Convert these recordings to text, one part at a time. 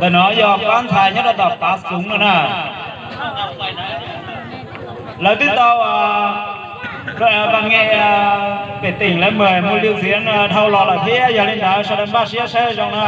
Ntawm no yog pab ntxhais nyob rau tom Pav Xoov no na. Lawv twb tau vas nge pem teem lawv mus mus liu xiav dhau los lawm thiab, yog li ntawd sawv daws npaj siab saib zoo na.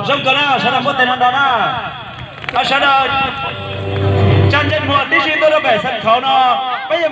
Zoo kawg na, sawv daws muab tes nrog nrog na. Sawv daws tsa ntsej muag tib si tuaj rau pem xeev khauv no, peb yuav